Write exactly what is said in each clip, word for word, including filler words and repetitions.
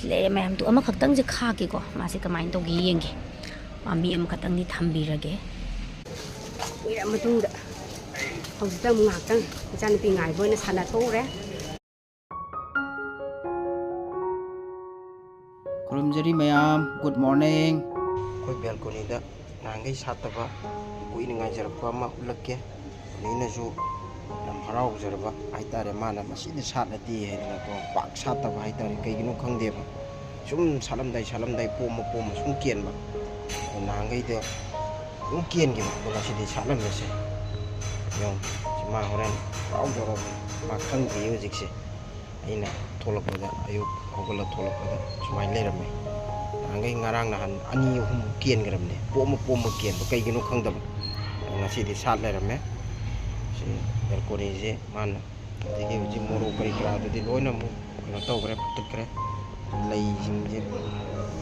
ꯂꯩꯔꯦ ꯃꯌꯥꯝꯗꯨ ꯑꯃꯈꯛꯇꯪꯁꯦ ꯈꯥꯛꯀꯦꯀꯣ, ꯃꯥꯁꯦ ꯀꯃꯥꯏꯅ ꯇꯧꯒꯦ ꯌꯦꯡꯒꯦ꯫ ꯄꯥꯝꯕꯤ ꯑꯃꯈꯛꯇꯪꯗꯤ ꯊꯝꯕꯤꯔꯒꯦ꯫ ꯀꯨꯏꯔ ꯃꯇꯨꯡꯗ ꯍꯧꯖꯤꯛꯇ ꯑꯃꯨꯛ ꯉꯥꯏꯍꯥꯛꯇꯪ ꯏꯆꯥꯅꯨꯄꯤ ꯉꯥꯏꯕ ꯑꯣꯏꯅ ꯁꯥꯟꯅꯊꯣꯛꯎꯔꯦ꯫ ꯈꯨꯔꯨꯝꯖꯔꯤ ꯃꯌꯥꯝ, good morning꯫ ꯑꯩꯈꯣꯏ ꯕꯦꯜꯀꯣꯅꯤꯗ ꯅꯍꯥꯟꯈꯩ ꯁꯥꯠꯇꯕ, ꯀꯨꯏꯅ ꯉꯥꯏꯖꯔꯛꯄ ꯑꯃ ꯎꯠꯂꯛꯀꯦ꯫ ꯃꯤꯅꯁꯨ ꯌꯥꯝ ꯍꯔꯥꯎꯖꯔꯕ ꯍꯥꯏꯇꯥꯔꯦ, ꯃꯥꯅ ꯃꯁꯤꯗꯤ ꯁꯥꯠꯂꯗꯤ ꯍꯥꯏꯗꯅꯀꯣ, ꯄꯥꯛ ꯁꯥꯠꯇꯕ ꯍꯥꯏꯇꯥꯔꯦ꯫ ꯀꯩꯒꯤꯅꯣ ꯈꯪꯗꯦꯕ, ꯁꯨꯝ ꯁꯥꯠꯂꯝꯗꯥꯏ ꯁꯥꯠꯂꯝꯗꯥꯏ, ꯄꯣꯝꯃ ꯄꯣꯝꯃ ꯁꯨꯝ ꯀꯦꯟꯕ꯫ ꯑꯗꯣ ꯅꯍꯥꯟꯈꯩꯗꯣ ꯑꯗꯨꯝ ꯀꯦꯟꯈꯤꯕ, ꯑꯗꯣ ꯉꯁꯤꯗꯤ ꯁꯥꯠꯂꯝꯃꯦꯁꯦ꯫ ꯌꯦꯡꯉꯨ, ꯁꯤ ꯃꯥ ꯍꯣꯔꯦꯟ ꯍꯔꯥꯎꯖꯔꯕꯅꯤ꯫ ꯃꯥ ꯈꯪꯗꯦ ꯍꯧꯖꯤꯛꯁꯦ꯫ ꯑꯩꯅ ꯊꯣꯛꯂꯛꯄꯗ, ꯑꯌꯨꯛ ꯍꯧꯒꯠꯂ ꯊꯣꯛꯂꯛꯄꯗ ꯁꯨꯃꯥꯏꯅ ꯂꯩꯔꯝꯃꯦ꯫ ꯅꯍꯥꯟꯈꯩ ꯉꯔꯥꯡ ꯅꯍꯥꯟ ꯑꯅꯤ ꯑꯍꯨꯝ ꯀꯦꯟꯈ꯭ꯔꯕꯅꯦ, ꯄꯣꯝꯃ ꯄꯣꯝꯃ ꯀꯦꯟꯕ, ꯀꯩꯒꯤꯅꯣ ꯈꯪꯗꯕ꯫ ꯉꯁꯤꯗꯤ ꯁꯥꯠ ꯂꯩꯔꯝꯃꯦ꯫ ꯁꯤ ꯕꯦꯜꯀꯣꯅꯤꯁꯦ ꯃꯥꯅ, ꯑꯗꯒꯤ ꯍꯧꯖꯤꯛ ꯃꯣꯔꯣꯛ ꯀꯔꯤ ꯀꯔꯥꯗꯨꯗꯤ ꯂꯣꯏꯅ ꯑꯃꯨꯛ ꯀꯩꯅꯣ ꯇꯧꯈ꯭ꯔꯦ, ꯐꯨꯠꯈ꯭ꯔꯦ꯫ ꯂꯩꯁꯤꯡꯁꯦ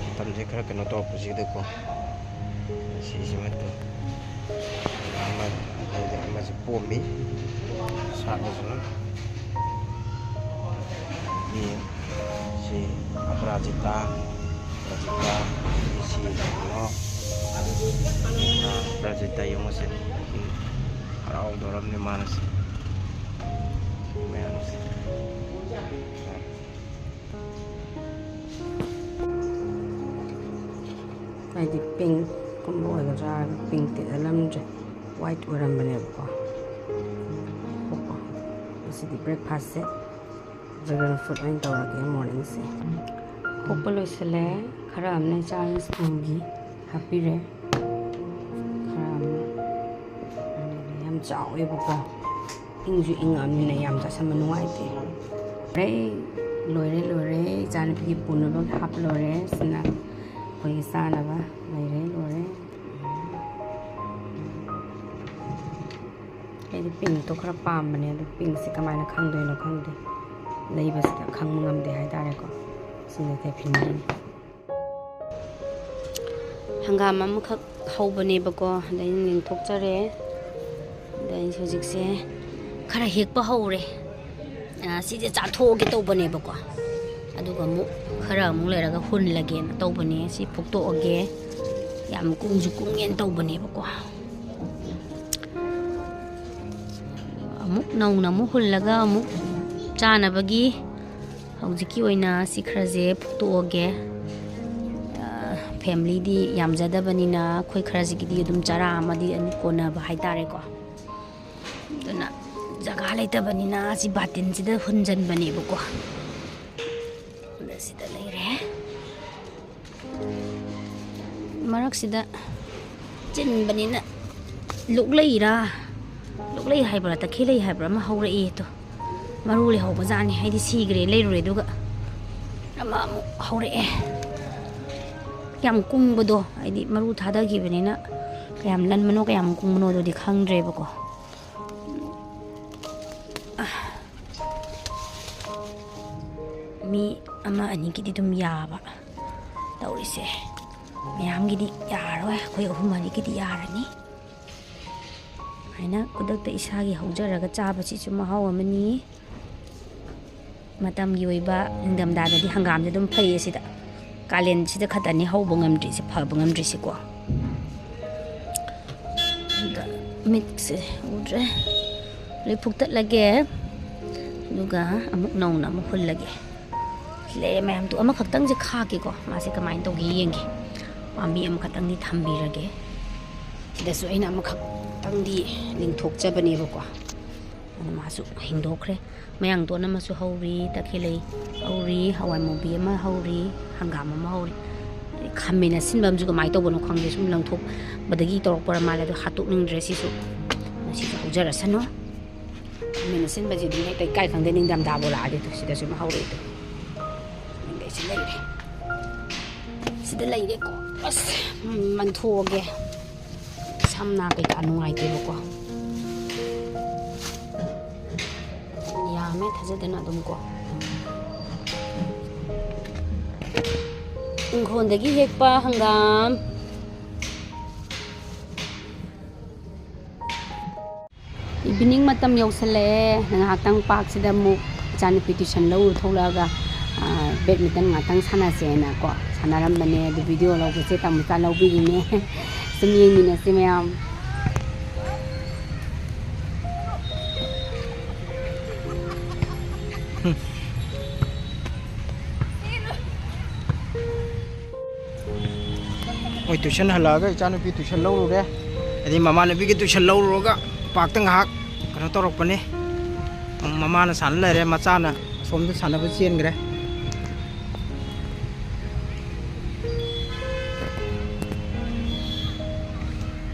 ꯃꯇꯝꯁꯦ ꯈꯔ ꯀꯩꯅꯣ ꯇꯧꯔꯛꯄꯁꯤꯗꯀꯣ, ꯁꯤꯁꯤꯃ ꯑꯃ, ꯑꯃꯁꯦ ꯄꯣꯝꯃꯤ, ꯁꯥꯠꯂꯁꯨꯅ꯫ ꯑꯗꯒꯤ ꯁꯤ ꯑꯄꯔꯥꯖꯤꯇꯥ, ꯑꯄꯔꯥꯖꯤꯇꯥ, ꯑꯗꯒꯤ ꯁꯤ ꯀꯩꯅꯣ, ꯑꯄꯔꯥꯖꯤꯇꯥ ꯌꯦꯡꯉꯨꯁꯦ꯫ ꯍꯔꯥꯎꯗꯧꯔꯕꯅꯤ ꯃꯥꯅꯁꯦ, ꯃꯌꯥꯝꯁꯦ꯫ ꯑꯩꯗꯤ ꯄꯤꯡꯀꯨꯝꯕ ꯑꯣꯏꯒꯗ꯭ꯔꯥ ꯍꯥꯏꯔꯒ ꯄꯤꯡꯛꯇꯤ ꯆꯠꯂꯝꯗ꯭ꯔꯦ, ꯋꯥꯏꯠ ꯑꯣꯏꯔꯝꯕꯅꯦꯕꯀꯣ꯫ ꯉꯁꯤꯗꯤ ꯕ꯭ꯔꯦꯛꯐꯥꯁꯁꯦ ꯗ꯭ꯔꯦꯒꯟ ꯐ꯭ꯔꯨꯠ ꯑꯣꯏꯅ ꯇꯧꯔꯒꯦ ꯃꯣꯔꯅꯤꯡꯁꯦ꯫ ꯈꯣꯛꯄ ꯂꯣꯏꯁꯤꯜꯂꯦ꯫ ꯈꯔ ꯑꯃꯅ ꯏꯆꯥꯒꯤ ꯁ꯭ꯀꯨꯜꯒꯤ ꯍꯥꯞꯄꯤꯔꯦ꯫ ꯈꯔ ꯑꯃꯅ ꯌꯥꯝ ꯆꯥꯎꯋꯦꯕꯀꯣ꯫ ꯏꯪꯁꯨ ꯏꯪꯉꯛꯑꯕꯅꯤꯅ ꯌꯥꯝ ꯆꯥꯁꯟꯕ ꯅꯨꯡꯉꯥꯏꯇꯦ꯫ ꯂꯣꯏꯔꯦ, ꯂꯣꯏꯔꯦ, ꯂꯣꯏꯔꯦ꯫ ꯏꯆꯥꯅꯨꯄꯤꯒꯤ ꯄꯨꯅꯕ ꯍꯥꯞꯄ ꯂꯣꯏꯔꯦ꯫ ꯁꯤꯅ ꯑꯩꯈꯣꯏꯒꯤ ꯆꯥꯅꯕ ꯂꯩꯔꯦ, ꯂꯣꯏꯔꯦ꯫ ꯑꯩꯗꯤ ꯄꯤꯡꯛꯇꯣ ꯈꯔ ꯄꯥꯝꯕꯅꯦ, ꯑꯗꯣ ꯄꯤꯡꯛꯁꯦ ꯀꯃꯥꯏꯅ ꯈꯪꯗꯣꯏꯅꯣ ꯈꯪꯗꯦ꯫ ꯂꯩꯕꯁꯤꯗ ꯈꯪꯕ ꯉꯝꯗꯦ ꯍꯥꯏꯇꯥꯔꯦꯀꯣ꯫ ꯁꯤꯅ ꯇꯦꯐꯤꯟꯒꯤꯅꯤ꯫ ꯍꯪꯒꯥꯝ ꯑꯃꯈꯛ ꯍꯧꯕꯅꯦꯕꯀꯣ, ꯑꯗ ꯑꯩꯅ ꯂꯦꯡꯊꯣꯛꯆꯔꯦ꯫ ꯑꯗ ꯑꯩꯁꯦ ꯍꯧꯖꯤꯛꯁꯦ ꯈꯔ ꯍꯦꯛꯄ ꯍꯧꯔꯦ꯫ ꯑ, ꯁꯤꯁꯦ ꯆꯥꯊꯣꯛꯑꯒꯦ ꯇꯧꯕꯅꯦꯕꯀꯣ꯫ ꯑꯗꯨꯒ ꯑꯃꯨꯛ ꯈꯔ ꯑꯃꯨꯛ ꯂꯩꯔꯒ ꯍꯨꯜꯂꯒꯦꯅ ꯇꯧꯕꯅꯦ꯫ ꯁꯤ ꯐꯨꯛꯇꯣꯛꯑꯒꯦ, ꯌꯥꯝ ꯀꯨꯡꯁꯨ ꯀꯨꯡꯉꯦꯅ ꯇꯧꯕꯅꯦꯕꯀꯣ꯫ ꯑꯃꯨꯛ ꯅꯧꯅ ꯑꯃꯨꯛ ꯍꯨꯜꯂꯒ ꯑꯃꯨꯛ ꯆꯥꯅꯕꯒꯤ ꯍꯧꯖꯤꯛꯀꯤ ꯑꯣꯏꯅ ꯁꯤ ꯈꯔꯁꯦ ꯐꯨꯛꯇꯣꯛꯑꯒꯦ꯫ ꯐꯦꯃꯤꯂꯤꯗꯤ ꯌꯥꯝꯖꯗꯕꯅꯤꯅ ꯑꯩꯈꯣꯏ ꯈꯔꯁꯤꯒꯤꯗꯤ ꯑꯗꯨꯝ ꯆꯔꯥ ꯑꯃꯗꯤ ꯑꯗꯨꯝ ꯀꯣꯟꯅꯕ ꯍꯥꯏꯇꯥꯔꯦꯀꯣ꯫ ꯑꯗꯨꯅ ꯖꯒꯥ ꯂꯩꯇꯕꯅꯤꯅ ꯁꯤ ꯕꯥꯇꯤꯟꯁꯤꯗ ꯍꯨꯟꯖꯟꯕꯅꯦꯕꯀꯣ꯫ ꯑꯗ ꯁꯤꯗ ꯂꯩꯔꯦ꯫ ꯃꯔꯛꯁꯤꯗ ꯆꯤꯟꯕꯅꯤꯅ ꯂꯣꯛꯂꯩꯔꯥ, ꯂꯣꯛꯂꯩ ꯍꯥꯏꯕ꯭ꯔꯥ, ꯇꯈꯦꯜꯂꯩ ꯍꯥꯏꯕ꯭ꯔꯥ ꯑꯃ ꯍꯧꯔꯛꯑꯦ꯫ ꯑꯗꯣ ꯃꯔꯨ ꯂꯩꯍꯧꯕ ꯖꯥꯠꯅꯤ, ꯍꯥꯏꯗꯤ ꯁꯤꯈ꯭ꯔꯦ, ꯂꯩꯔꯨꯔꯦ, ꯑꯗꯨꯒ ꯑꯃ ꯑꯃꯨꯛ ꯍꯧꯔꯛꯑꯦ꯫ ꯌꯥꯝ ꯀꯨꯡꯕꯗꯣ, ꯍꯥꯏꯗꯤ ꯃꯔꯨ ꯊꯥꯗꯈꯤꯕꯅꯤꯅ ꯀꯌꯥꯝ ꯂꯟꯕꯅꯣ ꯀꯌꯥꯝ ꯀꯨꯡꯕꯅꯣ ꯑꯗꯨꯗꯤ ꯈꯪꯗ꯭ꯔꯦꯕꯀꯣ꯫ ꯃꯤ ꯑꯃ ꯑꯅꯤꯒꯤꯗꯤ ꯑꯗꯨꯝ ꯌꯥꯕ ꯇꯧꯔꯤꯁꯦ, ꯃꯌꯥꯝꯒꯤꯗꯤ ꯌꯥꯔꯔꯣꯏ, ꯑꯩꯈꯣꯏ ꯑꯍꯨꯝ ꯃꯔꯤꯒꯤꯗꯤ ꯌꯥꯔꯅꯤ꯫ ꯍꯥꯏꯅ ꯈꯨꯗꯛꯇ ꯏꯁꯥꯒꯤ ꯍꯧꯖꯔꯒ ꯆꯥꯕꯁꯤꯁꯨ ꯃꯍꯥꯎ ꯑꯃꯅꯤ꯫ ꯃꯇꯝꯒꯤ ꯑꯣꯏꯕ ꯅꯤꯡꯊꯝꯊꯥꯗꯗꯤ ꯍꯪꯒꯥꯝꯁꯦ ꯑꯗꯨꯝ ꯐꯩꯌꯦ꯫ ꯁꯤꯗ ꯀꯥꯂꯦꯟꯁꯤꯗ ꯈꯛꯇꯅꯤ ꯍꯧꯕ ꯉꯝꯗ꯭ꯔꯤꯁꯦ, ꯐꯕ ꯉꯝꯗ꯭ꯔꯤꯁꯦꯀꯣ꯫ ꯑꯗ ꯃꯤꯠꯁꯦ ꯎꯗ꯭ꯔꯦ꯫ ꯂꯣꯏ ꯐꯨꯛꯇꯠꯂꯒꯦ, ꯑꯗꯨꯒ ꯑꯃꯨꯛ ꯅꯧꯅ ꯑꯃꯨꯛ ꯍꯨꯜꯂꯒꯦ꯫ ꯁꯤ ꯂꯩꯔꯦ ꯃꯌꯥꯝꯗꯣ, ꯑꯃꯈꯛꯇꯪꯁꯦ ꯈꯥꯛꯀꯦꯀꯣ, ꯃꯥꯁꯦ ꯀꯃꯥꯏꯅ ꯇꯧꯒꯦ ꯌꯦꯡꯒꯦ꯫ ꯄꯥꯝꯕꯤ ꯑꯃꯈꯛꯇꯪꯗꯤ ꯊꯝꯕꯤꯔꯒꯦ꯫ ꯁꯤꯗꯁꯨ ꯑꯩꯅ ꯑꯃꯈꯛꯇꯪꯗꯤ ꯂꯤꯡꯊꯣꯛꯆꯕꯅꯦꯕꯀꯣ꯫ ꯑꯗꯨ ꯃꯥꯁꯨ ꯍꯤꯡꯗꯣꯛꯈ꯭ꯔꯦ꯫ ꯃꯌꯥꯡꯇꯣꯟ ꯑꯃꯁꯨ ꯍꯧꯔꯤ, ꯇꯈꯦꯜꯂꯩ ꯍꯧꯔꯤ, ꯍꯋꯥꯏ ꯃꯨꯕꯤ ꯑꯃ ꯍꯧꯔꯤ, ꯍꯪꯒꯥꯝ ꯑꯃ ꯍꯧꯔꯤ꯫ ꯑꯗꯩ ꯈꯥꯃꯦꯟ ꯑꯁꯤꯟꯕ ꯑꯃꯁꯨ ꯀꯃꯥꯏꯅ ꯇꯧꯕꯅꯣ ꯈꯪꯗꯦ, ꯁꯨꯝ ꯂꯪꯊꯣꯛꯄꯗꯒꯤ ꯇꯧꯔꯛꯄꯔ ꯃꯥꯜꯂꯦ, ꯑꯗꯣ ꯍꯥꯠꯇꯣꯛꯅꯤꯡꯗ꯭ꯔꯦ꯫ ꯁꯤꯁꯨ ꯉꯁꯤꯁꯨ ꯍꯧꯖꯔꯁꯅꯨ꯫ ꯈꯥꯃꯦꯟ ꯑꯁꯤꯟꯕꯁꯦ ꯑꯗꯨꯝ ꯍꯦꯛꯇ ꯏꯀꯥꯏ ꯈꯪꯗꯦ, ꯅꯤꯡꯊꯝꯊꯥꯕꯨ ꯂꯥꯛꯑꯗꯤ꯫ ꯑꯗꯣ ꯁꯤꯗꯁꯨ ꯑꯃ ꯍꯧꯔꯛꯏꯗꯣ, ꯑꯗꯩꯁꯤ ꯂꯩꯔꯦ, ꯁꯤꯗ ꯂꯩꯔꯦꯀꯣ꯫ ꯑꯁ, ꯃꯟꯊꯣꯛꯑꯒꯦ꯫ ꯁꯝ ꯅꯥ ꯀꯩꯀꯥ ꯅꯨꯡꯉꯥꯏꯇꯦꯕꯀꯣ꯫ ꯌꯥꯝꯃꯦ ꯊꯥꯖꯗꯅ ꯑꯗꯨꯝ ꯀꯣ꯫ ꯏꯪꯈꯣꯜꯗꯒꯤ ꯍꯦꯛꯄ ꯍꯪꯒꯥꯝ꯫ ꯏꯚꯤꯅꯤꯡ ꯃꯇꯝ ꯌꯧꯁꯜꯂꯛꯑꯦ꯫ ꯉꯥꯏꯍꯥꯛꯇꯪ ꯄꯥꯔꯛꯁꯤꯗ ꯑꯃꯨꯛ ꯏꯆꯥꯅꯨꯄꯤ ꯇ꯭ꯌꯨꯁꯟ ꯂꯧꯔꯨ ꯊꯣꯛꯂꯛꯑꯒ, ꯑꯥ, ꯕꯦꯠꯃꯤꯟꯇꯟ ꯉꯥꯛꯇꯪ ꯁꯥꯟꯅꯁꯦꯅꯀꯣ ꯁꯥꯟꯅꯔꯝꯕꯅꯦ꯫ ꯑꯗꯨ ꯚꯤꯗꯤꯑꯣ ꯂꯧꯕꯁꯦ ꯇꯥꯃꯣꯆꯥ ꯂꯧꯕꯤꯔꯤꯅꯦ꯫ ꯁꯨꯝ ꯌꯦꯡꯃꯤꯟꯅꯁꯤ ꯃꯌꯥꯝ꯫ ꯃꯣꯏ ꯇꯨꯏꯁꯟ ꯍꯜꯂꯛꯑꯒ ꯏꯆꯥꯅꯨꯄꯤ ꯇꯨꯏꯁꯟ ꯂꯧꯔꯨꯔꯦ꯫ ꯑꯗꯩ ꯃꯃꯥꯟꯅꯕꯤꯒꯤ ꯇꯨꯏꯁꯟ ꯂꯧꯔꯨꯔꯒ ꯄꯥꯔꯛꯇ ꯉꯥꯏꯍꯥꯛ ꯀꯩꯅꯣ ꯇꯧꯔꯛꯄꯅꯤ꯫ ꯃꯃꯥꯅ ꯁꯥꯟꯅ ꯂꯩꯔꯦ, ꯃꯆꯥꯅ ꯑꯁꯣꯝꯗ ꯁꯥꯟꯅꯕ ꯆꯦꯟꯈ꯭ꯔꯦ꯫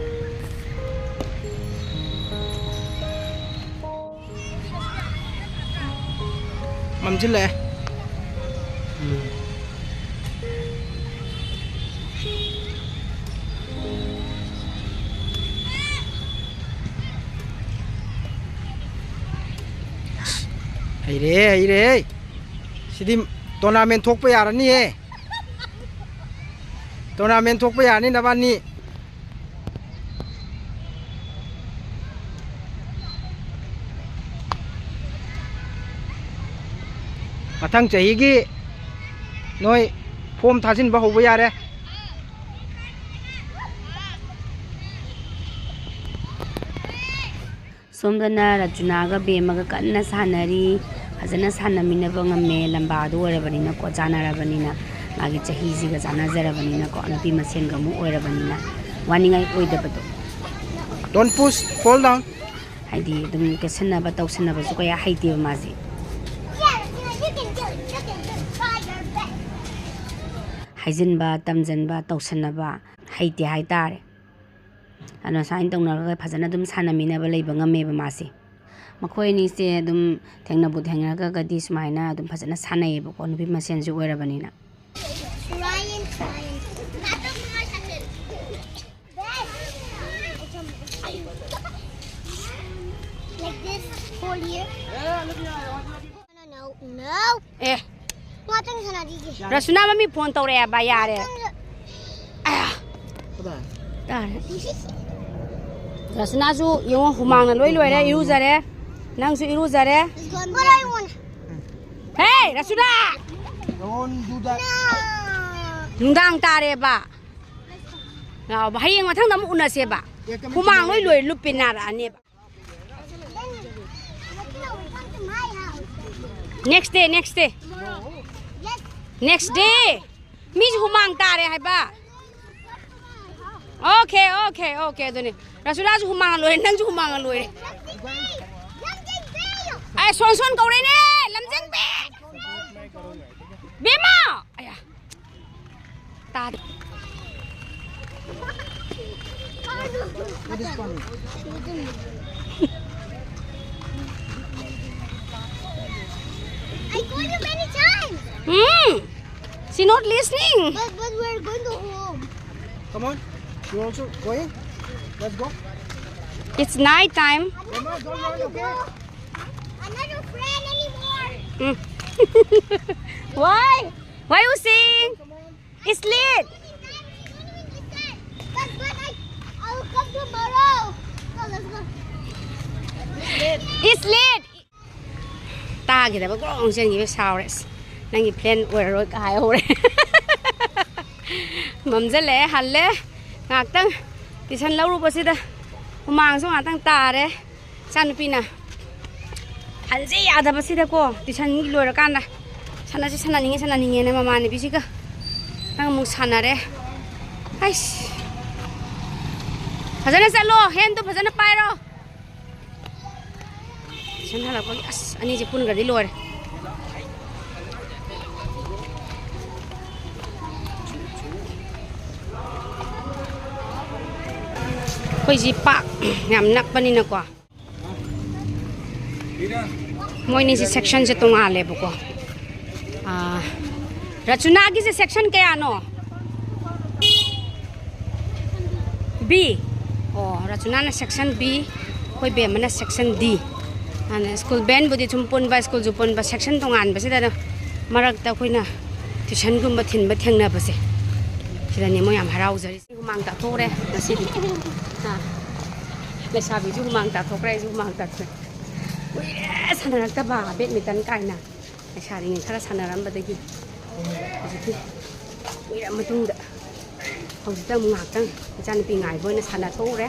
ꯃꯝꯁꯤꯜꯂꯛꯑꯦ꯫ ꯎꯝ꯫ ꯍꯩꯔꯦ, ꯍꯩꯔꯦ꯫ ꯁꯤꯗꯤ ꯇꯣꯔꯅꯥꯃꯦꯟ ꯊꯣꯛꯄ ꯌꯥꯔꯅꯤꯍꯦ꯫ ꯇꯣꯔꯅꯥꯃꯦꯟ ꯊꯣꯛꯄ ꯌꯥꯔꯅꯤ ꯅꯕꯥꯅꯤ꯫ ꯃꯊꯪ ꯆꯍꯤꯒꯤ ꯅꯣꯏ ꯐꯣꯝ ꯊꯥꯖꯤꯟꯕ ꯍꯧꯕ ꯌꯥꯔꯦ꯫ ꯁꯣꯝꯗꯅ ꯔꯆꯨꯅꯥꯒ ꯕꯦꯝꯃꯒ ꯀꯟꯅ ꯁꯥꯟꯅꯔꯤ꯫ ꯐꯖꯅ ꯁꯥꯟꯅꯃꯤꯟꯅꯕ ꯉꯝꯃꯦ, ꯂꯝꯕꯥꯗꯣ ꯑꯣꯏꯔꯕꯅꯤꯅꯀꯣ, ꯆꯥꯟꯅꯔꯕꯅꯤꯅ, ꯃꯥꯒꯤ ꯆꯍꯤꯁꯤꯒ ꯆꯥꯟꯅꯖꯔꯕꯅꯤꯅꯀꯣ, ꯅꯨꯄꯤ ꯃꯁꯦꯟꯒ ꯑꯃꯨꯛ ꯑꯣꯏꯔꯕꯅꯤꯅ ꯋꯥꯅꯤꯡꯉꯥꯏ ꯑꯣꯏꯗꯕꯗꯣ꯫ Don't push, fall down. ꯍꯥꯏꯗꯤ ꯑꯗꯨꯝ ꯀꯦꯠꯁꯟꯅꯕ ꯇꯧꯁꯟꯅꯕꯁꯨ ꯀꯌꯥ ꯍꯩꯇꯦꯕ ꯃꯥꯁꯦ꯫ ꯍꯥꯏꯖꯤꯟꯕ, ꯇꯝꯖꯟꯕ, ꯇꯧꯁꯟꯅꯕ ꯍꯩꯇꯦ ꯍꯥꯏꯇꯥꯔꯦ꯫ ꯑꯗꯨꯅ ꯁꯨꯃꯥꯏꯅ ꯇꯧꯅꯔꯒ ꯐꯖꯅ ꯑꯗꯨꯝ ꯁꯥꯟꯅꯃꯤꯟꯅꯕ ꯂꯩꯕ ꯉꯝꯃꯦꯕ ꯃꯥꯁꯦ꯫ ꯃꯈꯣꯏ ꯑꯅꯤꯁꯦ ꯑꯗꯨꯝ ꯊꯦꯡꯅꯕꯨ ꯊꯦꯡꯅꯔꯒꯗꯤ ꯁꯨꯃꯥꯏꯅ ꯑꯗꯨꯝ ꯐꯖꯅ ꯁꯥꯟꯅꯩꯌꯦꯕꯀꯣ, ꯅꯨꯄꯤ ꯃꯁꯦꯟꯁꯨ ꯑꯣꯏꯔꯕꯅꯤꯅ꯫ Ryan, Ryan. Like this whole year. No, no, no. ꯑꯦ, ꯉꯥꯛꯇꯪ ꯁꯥꯟꯅꯈꯤꯒꯦ꯫ ꯔꯁꯨꯅꯥ ꯃꯃꯤ ꯐꯣꯟ ꯇꯧꯔꯛꯑꯦꯕ, ꯌꯥꯔꯦ꯫ ꯉꯥꯛꯇꯪ ꯁꯥ- ꯑꯌꯥ, ꯀꯗꯥꯏ? ꯇꯥꯔꯦ꯫ ꯔꯁꯨꯅꯥꯁꯨ ꯌꯦꯡꯉꯣ, ꯍꯨꯃꯥꯡꯅ ꯂꯣꯏ ꯂꯣꯏꯔꯦ, ꯏꯔꯨꯖꯔꯦ꯫ ꯅꯪꯁꯨ ꯏꯔꯨꯖꯔꯦ꯫ What I want. ꯍꯦ, ꯔꯁꯨꯅꯥ! ꯅꯨꯡꯗꯥꯡ ꯇꯥꯔꯦꯕ꯫ ꯂꯥꯛꯑꯣꯕ, ꯍꯌꯦꯡ ꯃꯊꯪꯗ ꯑꯃꯨꯛ ꯎꯅꯁꯦꯕ꯫ ꯍꯨꯃꯥꯡ ꯂꯣꯏ ꯂꯣꯏ ꯂꯨꯞꯄꯦ, ꯅꯥꯔꯛꯑꯅꯦꯕ꯫ Next day, next day. Next day. ꯃꯤꯁꯨ ꯍꯨꯃꯥꯡ ꯇꯥꯔꯦ ꯍꯥꯏꯕ꯫ Okay, okay, okay, ꯑꯗꯨꯅꯦ꯫ ꯔꯁꯨꯂꯥꯁꯨ ꯍꯨꯃꯥꯡ ꯂꯣꯏꯔꯦ, ꯅꯪꯁꯨ ꯍꯨꯃꯥꯡ ꯂꯣꯏꯔꯦ꯫ ꯑꯩ ꯁꯣꯟ ꯁꯣꯟ ꯀꯧꯔꯦꯅꯦ, ꯂꯝꯖꯦꯟꯕꯤ꯫ ꯕꯦꯝꯃ! ꯑꯌꯥ꯫ ꯇꯥꯗꯦ꯫ I called you many times. Hmm. She not listening. But, but we're going to home. Come on. You also going? Let's go. It's night time. Come on, don't run, okay? I'm not your friend anymore. Mm. Why? Why you sing? It's late. But, but I, I'll come tomorrow. Go, let's go. It's late. ꯇꯥꯈꯤꯗꯕ ꯒ꯭ꯔꯣꯡ ꯆꯦꯟꯈꯤꯕ ꯁꯥꯎꯔꯦ꯫ ꯑꯁ, ꯅꯪꯒꯤ friend ꯑꯣꯏꯔꯔꯣꯏ ꯀꯥꯏ ꯍꯧꯔꯦ꯫ ꯃꯝꯁꯤꯜꯂꯛꯑꯦ, ꯍꯜꯂꯦ꯫ ꯉꯥꯏꯍꯥꯛꯇꯪ tuition ꯂꯧꯔꯨꯕꯁꯤꯗ ꯍꯨꯃꯥꯡꯁꯨ ꯉꯥꯏꯍꯥꯛꯇꯪ ꯇꯥꯔꯦ꯫ ꯏꯆꯥꯅꯨꯄꯤꯅ ꯍꯟꯁꯦ ꯌꯥꯗꯕꯁꯤꯗꯀꯣ, tuition ꯂꯣꯏꯔꯀꯥꯟꯗ ꯁꯥꯟꯅꯁꯤ, ꯁꯥꯟꯅꯅꯤꯡꯉꯦ, ꯁꯥꯟꯅꯅꯤꯡꯉꯦꯅ ꯃꯃꯥꯟꯅꯕꯤꯁꯤꯒ ꯅꯪ ꯑꯃꯨꯛ ꯁꯥꯟꯅꯔꯦ꯫ ꯑꯩꯁ, ꯐꯖꯅ ꯆꯠꯂꯣ, ꯍꯦꯟꯗꯣ ꯐꯖꯅ ꯄꯥꯏꯔꯣ꯫ ꯇ꯭ꯌꯨꯁꯟ ꯍꯜꯂꯛꯄꯒꯤ ꯑꯁ ꯑꯅꯤꯁꯦ ꯄꯨꯟꯈ꯭ꯔꯗꯤ ꯂꯣꯏꯔꯦ꯫ ꯑꯩꯈꯣꯏꯁꯤ ꯄꯥꯛ ꯌꯥꯝ ꯅꯛꯄꯅꯤꯅꯀꯣ꯫ ꯃꯣꯏꯅꯤꯁꯦ ꯁꯦꯛꯁꯟꯁꯦ ꯇꯣꯉꯥꯜꯂꯦꯕꯀꯣ꯫ ꯑꯥ, ꯔꯆꯨꯅꯥꯒꯤꯁꯦ ꯁꯦꯛꯁꯟ ꯀꯌꯥꯅꯣ? ꯕꯤ꯫ ꯑꯣ, ꯔꯆꯨꯅꯥꯅ ꯁꯦꯛꯁꯟ ꯕꯤ, ꯑꯩꯈꯣꯏ ꯕꯦꯝꯃꯅ ꯁꯦꯛꯁꯟ ꯗꯤ꯫ ꯑꯗꯨꯅ ꯁ꯭ꯀꯨꯜ ꯕꯦꯟꯕꯨꯗꯤ ꯁꯨꯝ ꯄꯨꯟꯕ, ꯁ꯭ꯀꯨꯜꯁꯨ ꯄꯨꯟꯕ, ꯁꯦꯛꯁꯟ ꯇꯣꯉꯥꯟꯕꯁꯤꯗ ꯑꯗꯨꯝ ꯃꯔꯛꯇ ꯑꯩꯈꯣꯏꯅ ꯇ꯭ꯌꯨꯁꯟꯒꯨꯝꯕ ꯊꯤꯟꯕ ꯊꯦꯡꯅꯕꯁꯦ, ꯁꯤꯗꯅꯤ ꯃꯣꯏ ꯌꯥꯝ ꯍꯔꯥꯎꯖꯔꯤꯁꯦ꯫ ꯍꯨꯃꯥꯡ ꯇꯥꯊꯣꯛꯈ꯭ꯔꯦ ꯉꯁꯤꯗꯤ꯫ ꯍꯥ? ꯂꯩꯁꯥꯕꯤꯁꯨ ꯍꯨꯃꯥꯡ ꯇꯥꯊꯣꯛꯈ꯭ꯔꯦ, ꯑꯩꯁꯨ ꯍꯨꯃꯥꯡ ꯇꯥꯊꯣꯛꯑꯦ꯫ ꯀꯨꯏꯔꯦ ꯁꯥꯟꯅꯔꯛꯇꯕ ꯕꯦꯠꯃꯤꯟꯇꯟ ꯀꯥꯏꯅ꯫ ꯂꯩꯁꯥꯔꯤꯉꯩ ꯈꯔ ꯁꯥꯟꯅꯔꯝꯕꯗꯒꯤ ꯍꯧꯖꯤꯛꯇꯤ ꯀꯨꯏꯔ ꯃꯇꯨꯡꯗ ꯍꯧꯖꯤꯛꯇ ꯑꯃꯨꯛ ꯉꯥꯏꯍꯥꯛꯇꯪ ꯏꯆꯥꯅꯨꯄꯤ ꯉꯥꯏꯕ ꯑꯣꯏꯅ ꯁꯥꯟꯅꯊꯣꯛꯎꯔꯦ꯫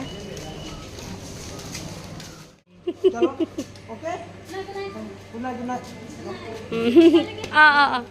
ꯎꯝ꯫ ꯑꯥ, ꯑꯥ, ꯑꯥ꯫